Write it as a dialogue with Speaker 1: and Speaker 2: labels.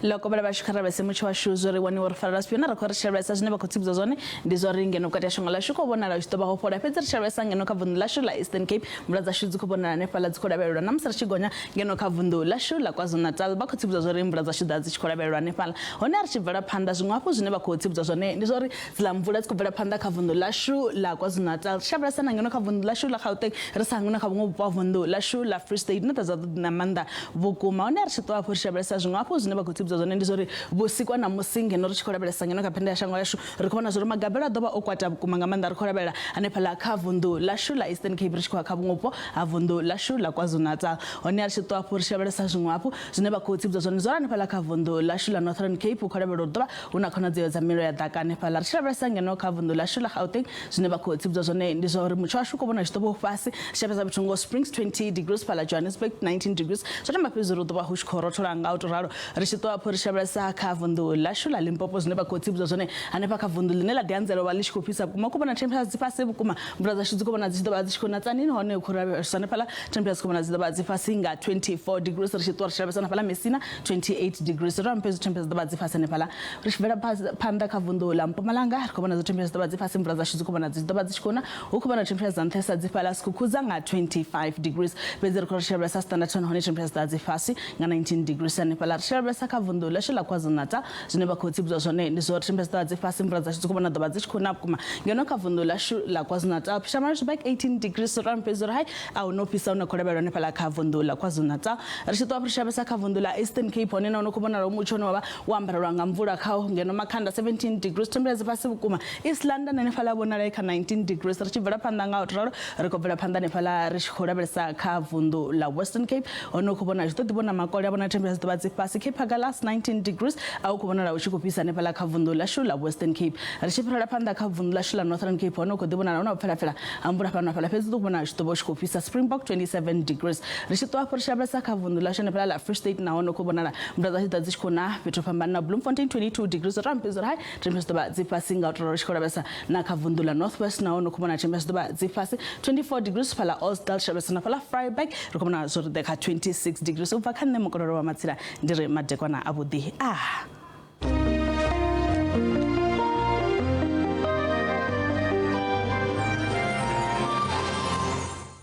Speaker 1: Ḽo vhashu kha ravhese mutsho washu zwo ri waniwa ri farela zwifhio na ri khou ri tshi lavhelesa zwine vha khou tsivhudza zwone ndi zwa uri ngeno vhukati ha shango ḽashu khou vhonala hu tshi ḓo vha ho fhola, fhedzi ri tshi lavhelesa ngeno kha vunḓu ḽashu ḽa Eastern Cape mvula dzashu dzi khou vhonala hanefhaḽa dzi khou lavhelelwa. Na musi ri tshi gonya ngeno kha vunḓu ḽashu ḽa KwaZulu-Natal vha khou tsivhudza zwa uri mvula dzashu ḓa dzi tshi khou lavhelelwa hanefhaḽa. Hone a ri tshi bvela phanḓa zwiṅwe hafhu zwine vha khou tsivhudza zwone ndi zwa uri dziḽa mvula dzi khou bvela phanḓa kha vunḓu ḽashu ḽa KwaZulu-Natal. Ri tshi lavhelesa na ngeno kha vunḓu ḽashu ḽa Gauteng ri sa hangwi na kha vhuṅwe vhupo ha vunḓu ḽashu ḽa Free State na ḓa na maanḓa vhukuma. Hone ri tshi ṱuwa hafhu ri tshi lavhelesa zwiṅwe hafhu zwine vha khou tsivhudza zwone ndi zwa uri vhusiku ha ṋamusi ngeno ri tshi khou lavhelesa ngeno kha phenda ya shango yashu ri khou vhona zwa uri magabelo a ḓo vha o kwata vhukuma nga maanḓa. Ri khou lavhelela hanefhaḽa kha vunḓu ḽashu ḽa Eastern Cape ri tshi khou ya kha vhuṅwe vhupo ha vunḓu ḽashu ḽa KwaZulu-Natal. Hone ri tshi ṱuwa hafhu ri tshi lavhelesa zwiṅwe hafhu zwine vha khou tsivhudza zwone zwa uri hanefhaḽa kha vunḓu ḽashu ḽa Northern Cape hu khou lavhelelwa uri ḓo vha hu na khonadzeo dza mililo ya ḓaka hanefhaḽa. Ri tshi lavhelesa ngeno kha vunḓu ḽashu ḽa Gauteng zwine vha khou tsivhudza zwone ndi zwa uri mutsho washu u khou vhona tshi ḓo vha u fhasi. Ri tshi lavhelesa fhethu ngo Springs 20 degrees, fhaḽa Johannesburg 19 degrees, zwo tamba fhedzi uri hu ḓo vha hu tshi khou rothola nga u tou ralo. Ri tshi ṱuwa hafhu ri tshi lavhelesa kha vunḓu ḽashu ḽa Limpopo zwine vha khou tsivhudza zwone hanefha kha vunḓu ḽine ḽa ḓi anzela u vha ḽi tshi khou fhisa vhukuma, u khou vhona temperature dzi fhasi vhukuma, mvula dzashu dzi khou vhona dzi tshi ḓo vha dzi tshi khou na Tzaneen, hone hu khou lavheleswa hanefhaḽa temperature dzi khou vhona dzi ḓo vha dzi fhasi nga 24 degrees. Ri tshi ṱuwa ri tshi lavhelesa hanefhaḽa Messina 28 degrees, ro amba fhedzi temperature dzi ḓo vha dzi fhasi hanefhaḽa. Ri tshi bvela phanḓa kha vunḓu ḽa Mpumalanga ri khou vhona dzi temperature dzi ḓo vha dzi fhasi, mvula dzashu dzi khou vhona dzi ḓo vha dzi tshi khou na, hu khou vhona temperature dza nṱhesa dzi fhaḽa Skukuza nga 25 degrees, fhedzi ri khou ri tshi lavhelesa Standerton hone temperature dza dzi fhasi nga 19 degrees hanefhaḽa. Ri tshi lavhelesa kha vunḓu ḽashu ḽa KwaZulu-Natal zwine vha khou tsivhudzwa zwone ndi zwa uri temperature dza dzi fhasi, mvula dzashu dzi khou vhona ḓo vha dzi tshi khou na vhukuma ngeno kha vunḓu ḽashu ḽa KwaZulu-Natal. Pietermaritzburg 18 degrees, ro amba fhedzi uri hai a hu no fhisa hune khou lavhelelwa hanefhaḽa kha vunḓu ḽa KwaZulu-Natal. Ri tshi ṱuwa ri tshi lavhelesa kha vunḓu ḽa Eastern Cape hone na hone khou vhonala mutsho une wa vha wo ambarelwa nga mvula khao ngeno Makhanda 17 degrees, temperature dzi fhasi vhukuma. East London hanefhaḽa vhonala i kha 19 degrees. Ri tshi bvela phanḓa nga u tou ralo ri khou bvela phanḓa hanefhaḽa ri tshi khou lavhelesa kha vunḓu ḽa Western Cape hone hu khou vhonala tshi ḓo ḓi vhona makole a vhona temperature dzi ḓo vha dzi fhasi. Cape Agulhas 19 degrees, a hu khou vhonala hu tshi khou fhisa hanefhaḽa kha vunḓu ḽashu ḽa Western Cape. Ri tshi fhirela phanḓa kha vunḓu ḽashu ḽa Northern Cape hone hu khou ḓi vhonala hu na vhupfelapfela ha mvula fhano na fhaḽa, fhedzi hu khou vhonala hu tshi ḓo vha hu tshi khou fhisa. Springbok 27 degrees. Ri tshi ṱuwa hafhu ri tshi lavhelesa kha vunḓu ḽashu hanefhaḽa ḽa Free State nahone hu khou vhonala mvula dza tshi ḓa dzi tshi khou na fhethu ho fhambananaho. Bloemfontein 22 degrees, ro amba fhedzi uri hai temperature dzi ḓo vha dzi fhasi nga u tou ralo. Ri tshi khou lavhelesa na kha vunḓu ḽa North West nahone hu khou vhonala temperature dzi ḓo vha dzi fhasi 24 degrees fhaḽa Osdal. Ri tshi lavhelesa na fhaḽa Vryburg ri khou vhona zwo ri ḓe kha 26 degrees. U bva kha nṋe Mukololo wa Matsila ndi ri madekwana avhuḓi. Ah.